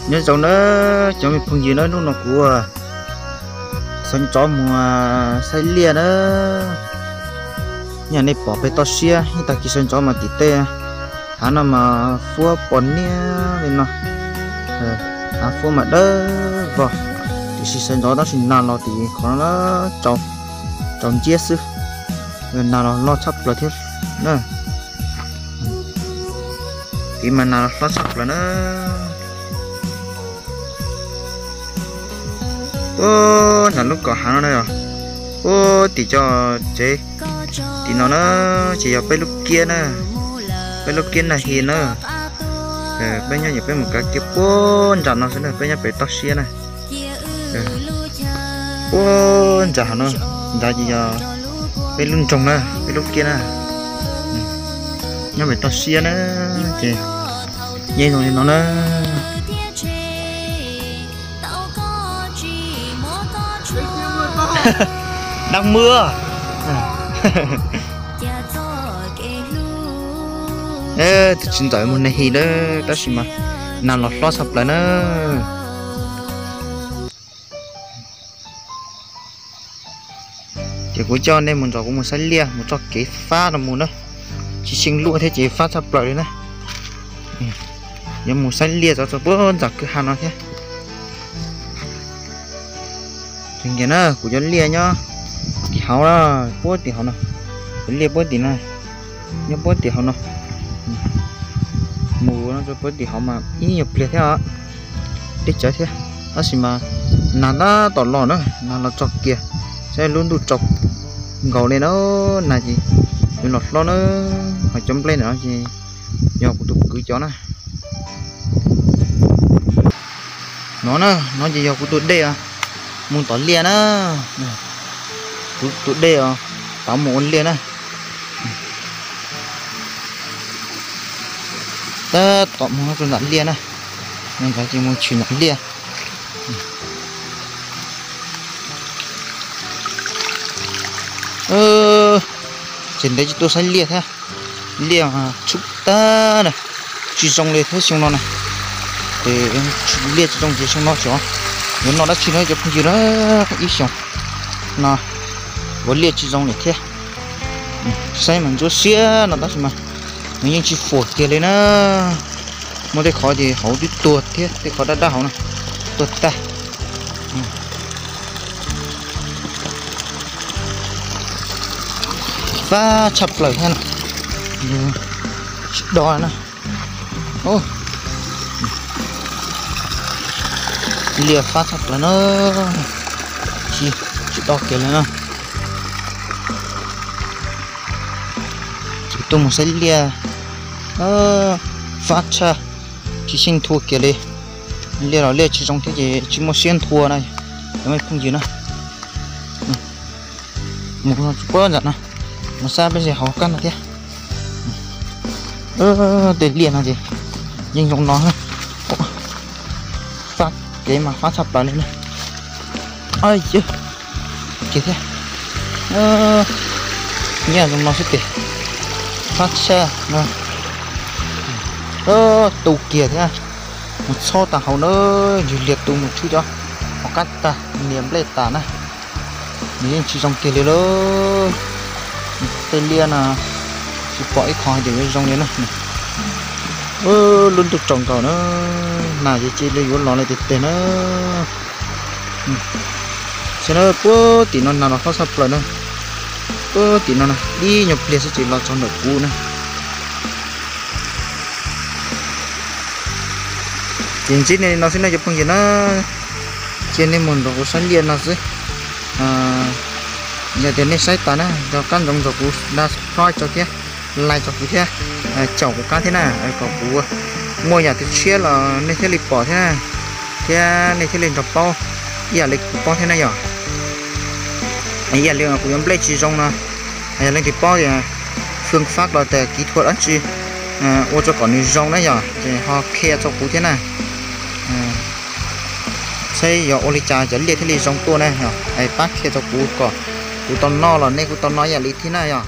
Nyob zoo na cov me phooj ywg na, hnub no kuv sawv ntxov mus saib liaj na. Yog nej pom pem toj siab ib tag kis sawv ntxov mas tim tej hav no mas fuab pos niab li no, hav fuab mas dawb vog. Tiam sis sawv ntxov tab sis nag los tim qhov no tsaus nciab xwb, nag los hlob tshaj plaws thiab na. Tim mas nag los hlob tshaj plaws na. Ub, nram lub kom hav no na yog, ub, tim cov tsev tim no na, ces yog peb lub kiab na, peb lub kiab Naj Hi na. Peb nyob, peb mus kav kiab puag nram no xwb na, peb nyob pem toj siab na. Puag nram hav no, nrad ces yog peb lub nroog na, peb lub kiab na. Nyob pem toj siab na, ces yeej zoo li no na. Đang mưa. Tus tsis ntawm mus Naj Hi na, tab sis mas nag los hlob tshaj plaws na. Ces kuv coj nej mus nrog kuv mus saib liaj mus txoj kev fab no mus na. Tsis xyeej luaj thiab ces fab tshaj plaws li na. Yuav mus saib liaj txog puag nram kwj ha no thiab. Nce na, kuv cov liaj nyob tim hauv na, puag tim hauv no. Kuv liaj puag tim no, nyob puag tim hauv no. Mus no rau puag tim hauv mas ib nyuag pliag thiab os, deb tsawv thiab. Tab sis mas nag tab tom los na, nag los txog kiag, saib lub ntuj tsaus nkaus li na, nag ces yuav los hlob na. Ho cov nplej ntawm no ces yog kuv tus kwv cov na. No na, no ces yog kuv tus dej mus tom liaj na. Kuv tus dej os, tau mus ua liaj na. Tab tom mus rau nram liaj na, ntawd ces mus tshwm nram liaj. Ces ntev tsis tuaj saib liaj thiab, liaj tshub tag na, tsis zoo li thiab xyoo no na. Ces liaj tsis zoo ces xyoo no xyov yuav noj dab tsi no cov phooj ywg na, ib xyoos no ua liaj tsis zoo li thiab. Saib mas ntsuab siab no tab sis mas nws yeej tsis fuam kiag li na. Muaj tej qhov ces hauv twb tuag thiab, tej qhov daj daj hauv na tuag tag. Fab tshaj plaws thiab na, tsis do na. Liaj fab tshaj plaws na, tsis do kiag li na. Ces tuaj mus saib liaj fab tshaj, tsis xyeej nthua kiag li. Liaj los liaj tsis zoo thiab ces tsis muaj siab nthua na, cov me phooj ywg na. Mus tsis puag nram no, mus sab peb ze hauv kab no thiab. Tej liaj no ces yeej zoo no, fab kev mas fab tshaj plaws li na. Kiag thiab, nyiaj zoo no xwb ces fab tshaj no. Tu kiag thiab, mus txhob tag hauv na, yus liag tu mus tshwb cov hauv qab tag, nias nplej tas na. Nws yeej tsis zoo kiag li lauj. Tej liaj no tsis pom ib qho hais tias yuav zoo li na. Lub ntuj tsaus nkaus na, nas ces cia li yuav los li tes tes na. Saib na, puag tim no nas los hlob tshaj plaws na. Puag tim no na, ib nyuag pliag xwb ces los txog ntawm kuv na. Ces ntsib nej li no xwb na cov phooj ywg na, cia nej mus nrog kuv saib liaj no xwb. Yog tias nej saib tas na, nco qab ntsoov nrog kuv subscribe tso thiab, like tso kuv thiab, caum kuv qab thiab na, kom kuv muaj yam twg tshiab los nej thiaj li pom thiab na, thiab nej thiaj li nrog paub ib yam li kuv paub thiab na yom. Ib yam li kuv yuav nplej tsis zoo no, yog leej twg paub tias phương pháp los tias kỹ thuật dab tsi ua rau kom nws zoo na yom, ces ho qhia rau kuv thiab na. Saib yog ua li cas cov liaj thiaj li zoo tuaj na, es pab qhia rau kuv kom kuv tau noj los nej kuj tau noj ib yam li thiab na yom.